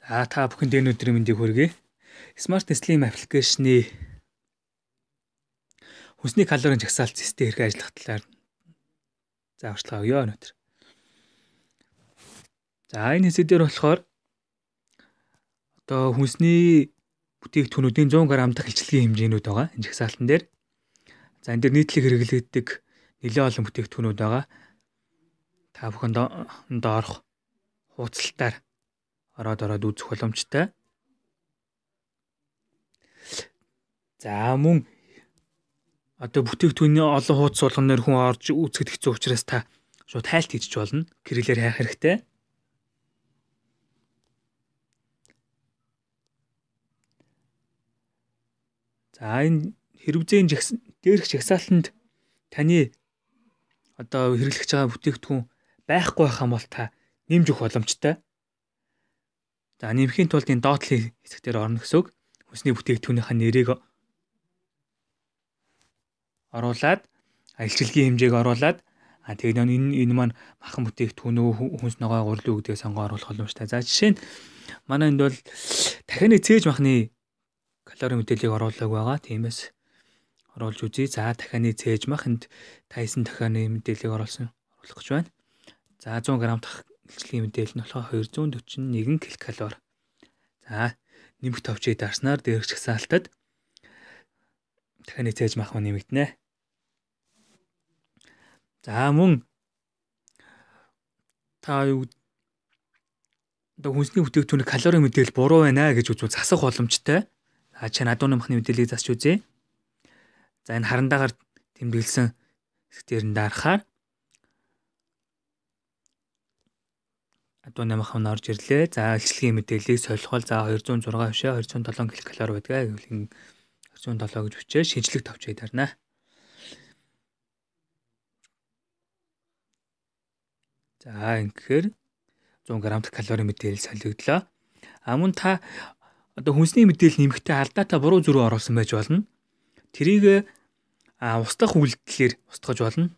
За та бүхэнд энэ өдрийн мэндийг хүргэе. Smart Slim аппликейшны хүнсний калорийн жагсаалт систем хэрхэн ажиллах талаар зааварчилгаа өгье өнөөдөр. За энэ хэсэг дээр болохоор одоо хүнсний бүтээгдэхүүнүүдийн 100 г дахь илчилгээний хэмжээнүүд байгаа энэ жагсаалтан дээр. За энэ дээр нийтлэг хэрэглэгддэг нэлээд олон бүтээгдэхүүнүүд байгаа. Та бүхэнд доорх хууцалтаар ороод үзэх боломжтой. За мөн одоо бүтээгдэхүүний олон хууц болгоноор хүн орж үзэхэд хэцүү учраас та шууд хайлт хийж болно. Кириллээр хайх хэрэгтэй. За энэ хэрвзээний дээрх жагсаалтанд таны одоо хэрэглэж байгаа бүтээгдэхүүн байхгүй байх юм бол та нэмж өгөх боломжтой. За нэмэхийн тулд энэ доотлын хэсэг дээр орно гэсэн үг. Хүнсний бүтээгдэхүүнийхээ нэрийг оруулаад илчилгээний хэмжээг оруулаад тэгээд энэ маань махан бүтээгдэхүүн үү, хүнс ногоо гурил үү гэдгийг сонгоо оруулах боломжтой. За жишээ нь манай энд бол дахианы цээж махны калорийн мэдээллийг оруулаагүй байгаа. Тиймээс оруулж үзье. За дахианы цээж мах энд 59 дахианы мэдээллийг оруулах гэж байна. За 100 г дахь илчилгээний мэдээлэл нь болохоор 241 ккал. За нэмэх товчийг дарснаар дээрх жагсаалтад дахианы цээж мах нэмэгдэнэ. За мөн та юу одоо хүнсний бүтээгдэхүүний калорийн мэдээлэл буруу байна гэж үзвэл засах боломжтой. За чи адууны махны мэдээллийг засч үзье. За энэ харандаагаар тэмдэглэсэн хэсэг дээр нь дарахаар адууны мах нь орж ирлээ. За илчилгээний мэдээллийг солихвол за 206 бишээ 207 ккал байдгаа гэвэл 207 гэж бичээ шинжлэх товчийг дарна. За ингэхээр 100 г калорийн мэдээлэл солигдлоо. А мөн та одоо хүнсний мэдээлэл нэмэхдээ алдаатай буруу зүрүү оруулсан байж болно. Тэрийг устгах үйлдэлээр устгаж болно.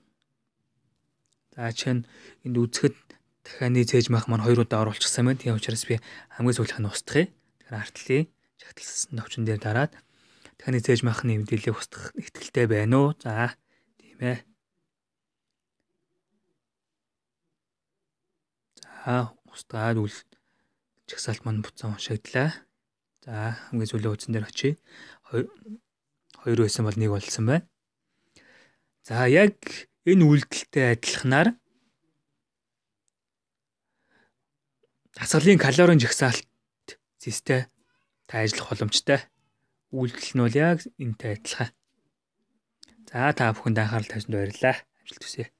За чинь энд үзэхэд дахианы цээж мах маань 2 удаа оруулчихсан байна. Тийм учраас би хамгийн сүүлийнх нь устгая. Тэгэхээр артлын шагталсан товчон дээр дараад дахианы цээж махны мэдээллийг устгах итгэлтэй байна уу? За тийм ээ. За устгаад үл жагсаалт маань буцаан уншигдлаа. За хамгийн сүүлийн хуудсан дээр очие. 2 байсан бол 1 болсон байна. За яг энэ үйлдэлтэй адилханаар дасгалын калорийн жагсаалт систем та ажиллах боломжтой. Үйлдэл нь бол яг энэтэй адилхан. За та бүхэнд анхаарал тавьсанд баярлалаа. Амжилт хүсье.